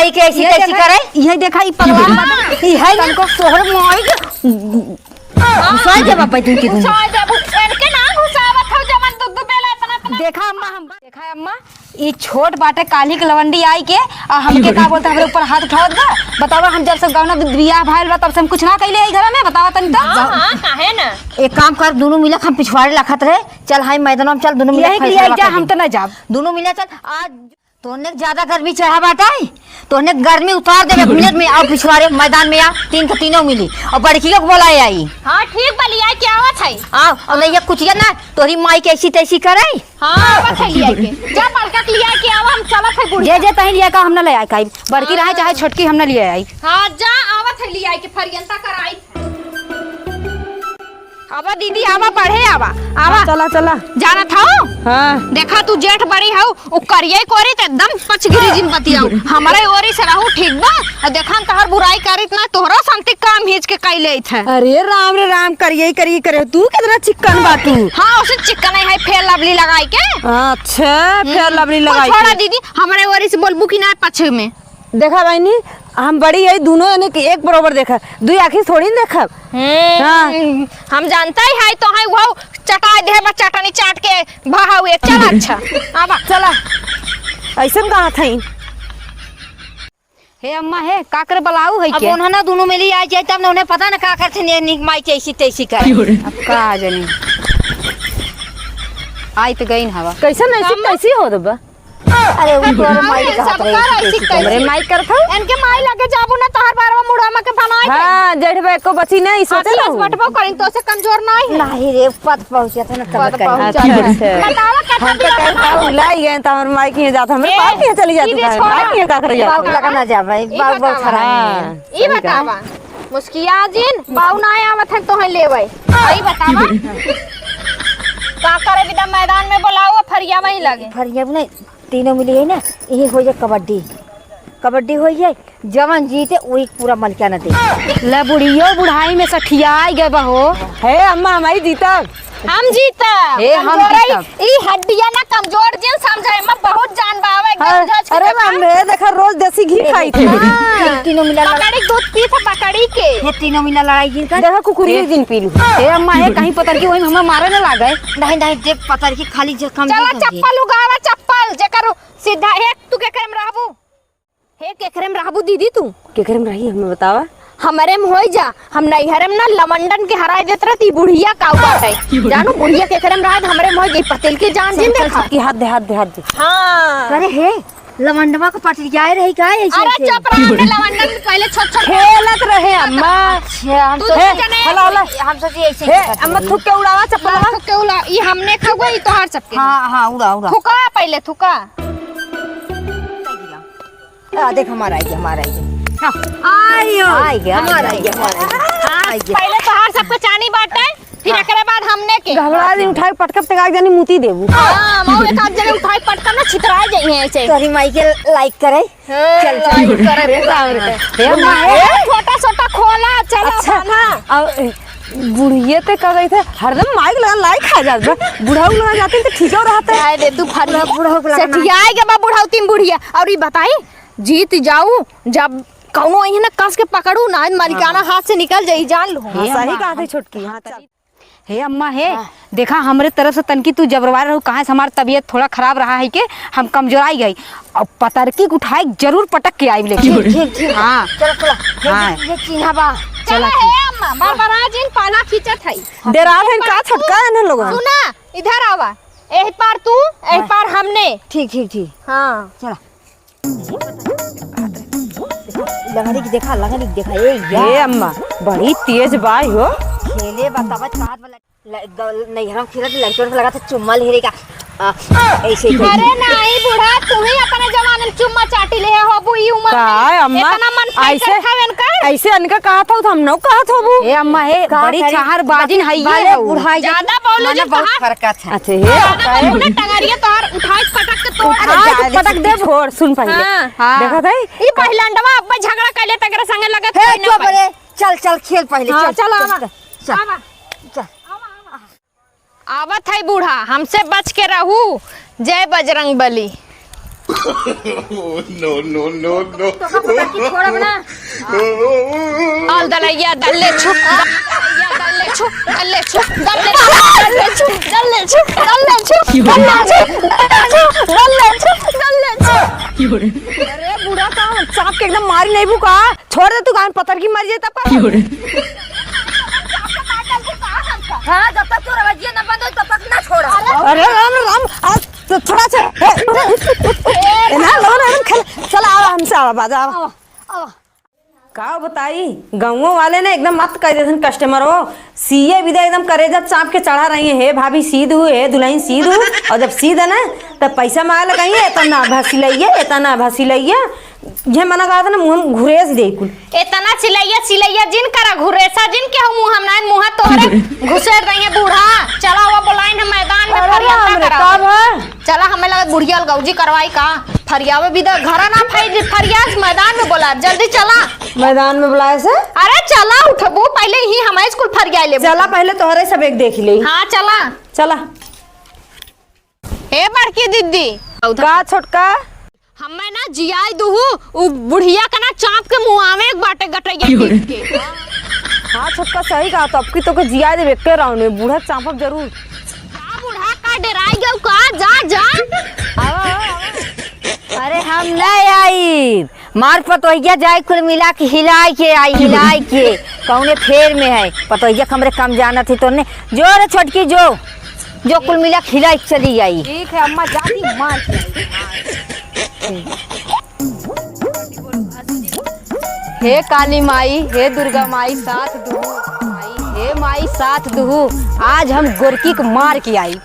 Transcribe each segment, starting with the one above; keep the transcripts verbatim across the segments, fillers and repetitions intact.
ई कैसी ये कैसी देखा, करे? ये देखा, ई पगला हाँ। ई है ना? तनको सोहर मोई के घुसा दे बापा, तू कितनी घुसा दे, घु-, इनके ना घुसावत हो, जवन दूध बेला इतना, इतना। देखा अम्मा, हम देखा अम्मा, ई छोट बाटे, काल्हि के लवंडी आई के, आ हमके का बोलते, हमरे ऊपर हाथ उठावत बा। बतावा, हम जब से गौना बियाह भइल बा, तब से हम कुछ ना कइले हई घर में, बतावा तनी तो। हाँ, हाँ, काहे ना? एक काम कर, दुनू मिलक हम पिछवाड़े लखत रहे, चल हाय मैदान में चल, दुनू मिलक यही के फैसला लिए जा, कर हम दे। तो ना जाब। दुनू मिलक चल, आज तोहने के ज्यादा गर्मी चढ़ा बाटे, तोहने के गर्मी उतार देबे एक मिनट में। आओ पिछवाड़े मैदान में आओ, तीन के तीनों मिली, और बड़कियों को बोलाए आई। हाँ, ठीक बा, लिया के आवत है। आओ, और नहीं ये कुछ ना, तोहरी माई के ऐसी तैसी करे। हाँ, आवत है लिया के। जा बड़का के लिया के आवा, हम चलत है बुढ़िया। जे, जे तहीं लिया का हम ना ले आए काई। बड़की रहे हाँ। चाहे छोटकी हम ना लिया आई। हाँ, जा आवत है लिया के फरियंता कराई। आवा दीदी, आवा पढ़े आवा, आवा। हाँ, चला, चला। जानत हऊ? हाँ। देखा तू जेठ बड़ी हऊ, उ करिये कोरी त एकदम पचगिरी जिन बतियाऊ। हमरे ओरी से रहू ठीक बा? आ देखा हम तोहर बुराई करीत ना, तोहरो संती काम हिच के कई लेत है। अरे राम रे राम, करिये करिये करे, तू कितना चिक्कन बा तू। हाँ, उसे चिक्कन है, फेयर लवली लगाई के। अच्छा, फेयर लवली लगाई छोड़ा के। दीदी, हमरे ओरी से बोलबू कि ना पछ में? देखा बहिनी, हम बड़ी है, दुनो जने के एक बरोबर देखा, दुई आँखी थोड़ी न देखब। हम्म, हाँ। हम जानता ही है तो है वो चटाई देह बा चटनी चाट के बहाऊ एक। चल अच्छा, आवा। चला, ऐसन कहा था। हे अम्मा हे, का करे बलाऊ है अब के? उन्होंने दुनो मिली आ जाए तब न उन्हें पता न का करते ने निक माई कैसी तैसी कर। अब का जानी। आई तो गई न हवा। कैसन ऐसी कैसी हो दबा? अरे, उ तोहर माई के कहत रहे, सबका ऐसी ऐसी कैसी। हमरे माई करत हऊ? इनके माई लगे जाबू ना, तोहर बारवा मुड़वा के बनाए के। हाँ, जेठ बा एको बची नहीं, सोचे हाँ, रहू। बटबो करिन, तो से कमजोर नहीं है। नहीं रे, पत पहुँचे थे ना, तब पत कहीं। पहुँचे अच्छा, थे। अच्छा। बतावा, कतना हम तो दिन कहीं लगा? बाबू लाई गए, तो हमर माई के यहाँ जात, हमरे ए, बाप के यहाँ चली जाती, ई रे छोड़ा। माई के यहाँ का करे जाती? बाबू लगा ना जा भाई, ई बाबू बहुत बतावा। खराब है। हाँ, ई सही कहा। बतावा, मुस्किया जिन, बाऊ ना आवत है तोहे लेवे। ई बतावा। का करे बिना मैदान में बोलाओ, फरिया वहीं लगे। फरिया नहीं, तीनों मिली है ना, यही हो जाए कबड्डी। कबड्डी हो जाए, जवन जीते वही पूरा मलकिया न दे। ले बुढ़ियो बुढ़ाई में सठियाई गए बहो। हे अम्मा, हमारी जीतब। हम जीतब। हे, हम कमजोर है, जीतब। ई हड्डियां ना कमजोर जिन समझे, एमा बहुत जान बा, आवे, एकदम हाँ, झोंक के अरे खा। माम, हे देखा, रोज देसी घी खाई थे। हाँ। तीन-, तीनों मिला लड़ा-, बकरी दूध पी थे, बकरी के। ये तीनों मिला लड़ाई जिन कर। देखा, कुकुरी ए, जिन पी लू। ए अम्मा, हे कहीं पतर की वही हमें मारे न लागे। नहीं, नहीं, देख पतर की खाली जे कम चला, नहीं समझे। चप्पल उगावा, चप्पल, जेकर सीधा एक तू के करम रहबू। हे, केकरे में रहबू दीदी तू? केकरे में रही, हमें बतावा। हमरे में होई जा, हम नैहरे में ना लवंडन के हराई देत रहती, बुढ़िया काऊ बाटे। जानू, बुढ़िया केकरे में रहे, हमरे में होई गई, पतेल के जान जिन देखा। कि हाथ दे, हाथ दे, हाथ दे। हाँ। अरे हे, लवंडवा को पटरियाए रही का ऐसे अरे ऐसे? चुप रहा, हमरे लवंडन पहले छोट छोट खेलत रहे अम्मा। अच्छा, हम तू सोचे, तो जने हला, हला। हम सोचे ऐसे हे, ऐसे करत अम्मा रही। थूक के उड़ावा चप्पल। हाँ, थूक के उड़ा, ई हमने खाऊ, ई तोहार चपके। हाँ, हाँ, उड़ा, उड़ा। थूका पहले, थूका। आ, देख, हमारा आ गया, हमारा आ गया। हाँ। आयो। आ गया, हमारा आ गया, हमारा आ गया। हाँ, आ गया। पहले तोहार सबके चानी बाटे, फिर हाँ। एकरे बाद हमने के। घबरा दिन उठाए पटकब तक आग जानी मुती देबू। हाँ, मऊ एक आध जने उठाए पटकब ना छितरा जाइए ऐसे। तोरी माई के like करे। हाँ, चल, चल। Like करे, हे बाप रे। हे माई। ए, छोटा, छोटा खोला, चला अच्छा। बान्हा। अब बुढ़िया ते का गई थे, हरदम माइक लगा लाई खा जात बा। बुढ़ऊ लगा जाते तो ठीक हो रहते। जाए दे तू फरिया। बुढ़ऊ को लगा ना। सठियाए के बा बुढ़ऊ तीन बुढ़िया। और ई बताई, जीत जाऊ, जब कौनो आई है ना कस के पकड़ू ना, मलिकाना हाँ। हाथ से निकल जाई, जान लो। हाँ, सही कहा थे छोटकी। हाँ, चल। हे अम्मा हे, हाँ। देखा हमरे तरफ से तनकी तू जबरवार रहू, काहे से हमार तबीयत थोड़ा खराब रहा है के हम कमजोराई गई। अब पतरकी के उठाए जरूर पटक के आइब लेके। ठीक, ठीक, ठीक। हाँ। चलो, चलो। ये, हाँ। ये, ये चिन्हा बा। चला चला हे ठीक। अम्मा, बरबरा जिन पाला खींचत है। डेरा है का छोटका है ना लोगन? सुना, इधर आवा। एह पार तू, एह हाँ। पार हमने। ठीक, ठीक, ठीक। हाँ। चला। लंगड़ी की देखा, लंगड़ी की देखा, ए यार। ए अम्मा, बड़ी तेज बाई हो। खेले बा, तब चाहत वाला ल-, ग-, नैहरा में खेलत लड़कियों को लगा था चुम्मा ले रे का। आ, ऐसे ही अरे नहीं बूढ़ा, तू ही अपने जमाने में चुम्मा चाटी ले हो, अबू ई उम्र का में है अम्मा? इतना मन फाइटर ऐसे, था इनका? ऐसे इनका कहा था, तो हम नौ कहा था वो। ए अम्मा, हे, का बड़ी करे? चाहर बाजिन है ये भले हो। बुढ़ाई ज्यादा बोलू माने जिन बहुत तोहार फरक है। अच्छा, हे, ज्यादा बोलू ना, टंगरिया तोहार उठाई पटक के तोड़। अरे, उठाई जा, पटक दे। छोड़, सुन पहले। हाँ। हाँ। देखा था? ई पहिलंडवा अब्बा झगड़ा कर ले, तकरे संगे लगत हे, कोई ना चुप पाई। रे। चल, चल, खेल पहले, हाँ, चल, चल, चल, आवा। चल, चल, आवा। चल। आवा, आवा। आवत है बूढ़ा, हमसे बच के रहू। जय बजरंग बली। No, no, no, no। तो का पता कि छोड़ब ना। डाल दलैया, दल्ले छुप, दलैया, दल्ले छुप, दल्ले छुप, दल्ले छुप, दल्ले छुप, दल्ले छुप, दल्ले छुप, दल्ले छुप, दल्ले छुप, दल्ले छुप। अरे बूढ़ा, का हम सांप के एकदम मारी नहीं भूका? छोड़ दे तू, गान पतर की मर जाए तब का? हाँ, जब तक तोर आवाजिया ना बंद हो, तब तक ना छोड़ा। अरे राम, राम, आज तो थोड़ा सा, ए, ए, ना, लो ना, खेल, चल, आवा, हमसे आवा, बाजा, आवा। का बताई, गाँवों वाले ने एकदम मत कर देथन customer हो, सीए विदा एकदम करेजा चाप के चढ़ा रही है, "हे भाभी सीध हूँ, हे दुल्हन सीध हूँ।" और जब सीध है ना, तब पैसा मांगे लगा, "ये इतना भसिलैया, इतना भसिलैया।" ये मना कहा था ना, मुँह में घुरेस दे कुल। इतना चिलैया, चिलैया जिन करा घुरेसा, जिन के हो मुँह हम ना, मुँह तोहरे घुसेर रही है बूढ़ा। चला हुआ बोलाइन हम मैदान में, अरे फरिया राम ना रे, कराओ। कब है? चला, हमें लगा बुढ़िया अलगौजी करवाई का? फरियावे भी दे, घरा ना फै-, फरियास, मैदान में बोला, जल्दी चला। मैदान में बुलाए से? अरे चला, उठबू, पहले ही हमारे स्कूल फरिया लेबू। चला, पहले तोहरे सब एक देख ले। हाँ, चला। चला। ए बड़की दीदी। का छोटका? हमें ना जियाई दुहू, उ बुढ़िया के ना चाप के मुआवे एक बाटे गटैया पीट के। हाँ छोटका, सही कहा, तो अब की तो के जियाई देबे के राउंड में, बूढ़ा चापब जरूर। का बूढ़ा, का डेराई गयो का? जा, जा। आवा, आवा, आवा। अरे हम नहीं आई, मार पतोहिया जाए कुल मिला के हिलाई के आई, हिलाई के। कौने फेर में है पतोहिया, हमरे कम जानत ही तोने। जो रे छोटकी जो, जो कुल मिला के हिलाई के चली आई। ठीक है अम्मा, जाती मार के। हे काली माई, हे दुर्गा माई, साथ दुहू माई, हे माई साथ दुहू। आज हम गोरकी के मार के आई।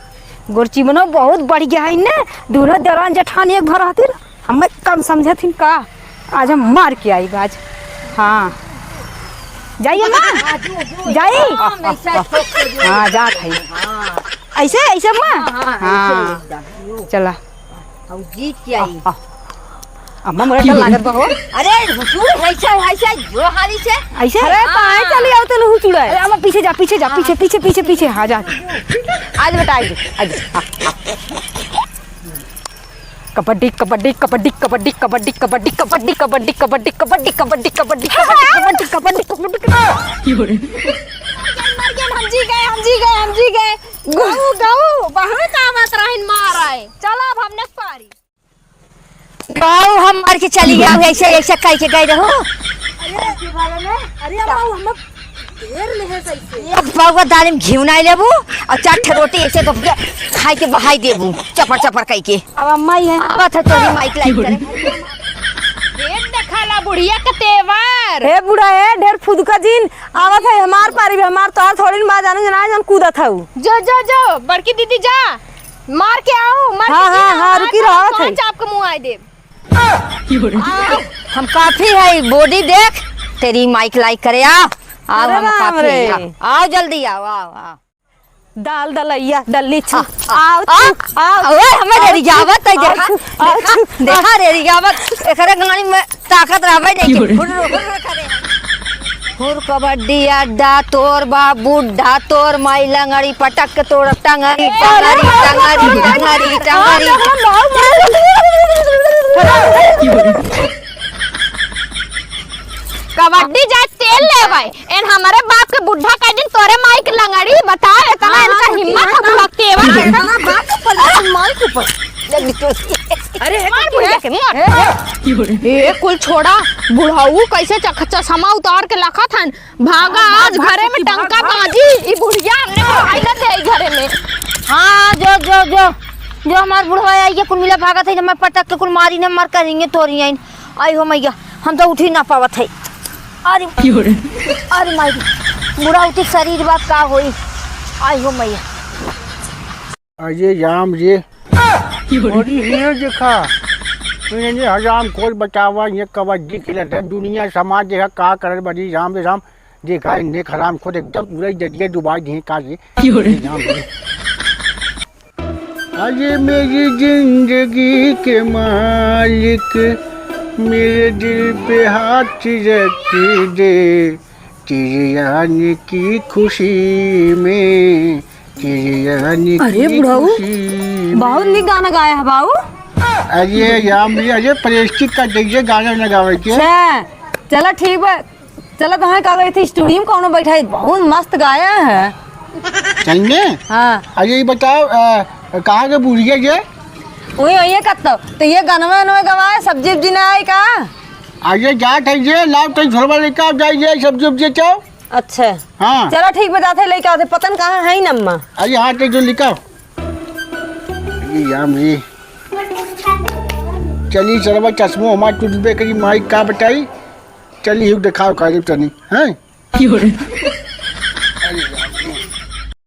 गोरचिमनो बहुत बढ़ गया है ने, दूनो दरान जेठान एक भर रहती, हमें कम समझत हिन का? आज हम मार के आई बाज। हाँ जाइए माँ, जाई। हाँ जात है। ऐसे, ऐसे माँ। हाँ। चला। हम जीत के आई। आ, आ। अम्मा, मोरा डर लागत बा हो। अरे, हुजूर, ऐसे, ऐसे, जो हाली से। ऐसे? अरे, हाँ। काहे चली आओ तनु हुचुड़ा? अरे, अम्मा, पीछे जा, पीछे जा, हाँ। पीछे, पीछे, पीछे, पीछे, हाँ, जा। आज बेटा, आज, आज, हाँ, हाँ। कबड्डी, कबड्डी, कबड्डी। मर गए, मर गए, हम जी गए, हम जी गए, हम जी गए। गऊ, गऊ, बहुत आवत रहन मार आए। चला, अब हमने पारी। बाऊ, हम मर के चली जाऊ, ऐसे, ऐसे कह के गए रहो। अरे, की भागल है? अरे, बाऊ, हम लोग ढेर ले हैं सही से। एक पौवा दाल में घिउ नाई लेबू और चार ठे रोटी ऐसे तो के खाई के बहाई देबू, चपर चपर कह के। अब अम्मा ही है। आवत है तोरी माइक लाइक करे। देख देखाला बुढ़िया के तेवर। हे बूढ़ा, हे ढेर फुदका जिन, आवत है हमार पारी भी, हमार तोहार थोड़ी ना बा, जाने जना जन कूदत हऊ। जो, जो, जो, बड़की दीदी जा। मार के आओ, मार हाँ, के हाँ, हाँ, हाँ, रुकी रहा थे। चाप के मुँह आए दे। हम काफी है, बॉडी देख, तेरी माइक लाइक करे, आ, आओ, अरे हम राम काफी रे। है, आओ, आओ, जल्दी आओ, आओ, आओ। दाल दलैया, डल्ली छू, आ, आ, आओ, आ, छू, आओ। ओए, हमें आओ, डेरियावत है, छू, देखा, आओ, छू, आओ, देखा, छू, देखा, डेरियावत, एकरे गाड़ी में ताकत रहबे नहीं की। हुर्र, हुर्र करे। हुर कबड्डी अड्डा, तोर बाप बुड्ढा, तोर माई लंगड़ी, पटक के तोड़ टंगरी, टंगरी, टंगरी, टंगरी, टंगरी। कबड्डी जाए तेल लेवे, एन हमारे बाप के बुड्ढा कह दिन तोरे माई के लंगड़ी, बताओ, इतना हाँ, इनका हाँ, हिम्मत हाँ, हो, हाँ। तेवर। हाँ, हाँ, बाप के ऊपर, माई के ऊपर। अरे, मार बुढ़िया के, मार। ए, ए, कुल छोड़ा, बुढ़ऊ कैसे चख-, चश्मा उतार के लखत हन। भागा, भाग, आज भाग, घरे में टंका बाजी, ई बुढ़िया हमने पढ़ाई ना दे घरे में। हाँ, जो, जो, जो, जो हमार बुढ़वा आई, ये कुल मिला भागत है, जब मैं पटक के कुल मारी ने मर करेंगे तोरी आइन। आई हो मैया, हम तो उठी ना पावत है। अरे, अरे माई, बुढ़ा उठी शरीर बात का होई। आई हो मैया। अरे राम रे। अरे हे देखा, इन्हें हराम खोर बतावा, ये कबड्डी खेलत है, दुनिया समाज देखा का करत बड़ी, राम रे राम। देखा इन्हें हराम खोर एकदम पूरा जरिए डुबा दिए का रे। राम रे। अरे मेरी जिंदगी के मालिक, मेरे दिल पे हाथ रख दे, तेरे आने की खुशी में, तेरे आने अरे की बुढ़ऊ, खुशी में। बहुत नीक गाना गाया है बाऊ। अरे राम रे, अरे प्रेस्टिक का जैसे गाना न गावे के। अच्छा, चला ठीक बा। चला, तो हाँ, का गई थी स्टूडियो में कौनो बैठा है, बहुत मस्त गाया है। सही में? हाँ। अरे ये बताओ, अ, कहाँ के बुढ़िया ये? वही, वही कत्तो। तो ये गनवा वनवा गवाए, सब्जी उब्जी ना आई का? अरे जात है ये, लाओ तो झोलवा लेके आओ, जाइए सब्जी उब्जी चाओ। अच्छा। हाँ। चला ठीक बा, जाते लेके आते, पता न कहाँ है ही नम्मा। अरे हाँ, तो जो लिखाओ। ये याम ये। चली सरवा चश्मो हमार टूटबे करी, माई का बताई। चली हिउ देखाओ कारिब तनी, हैं?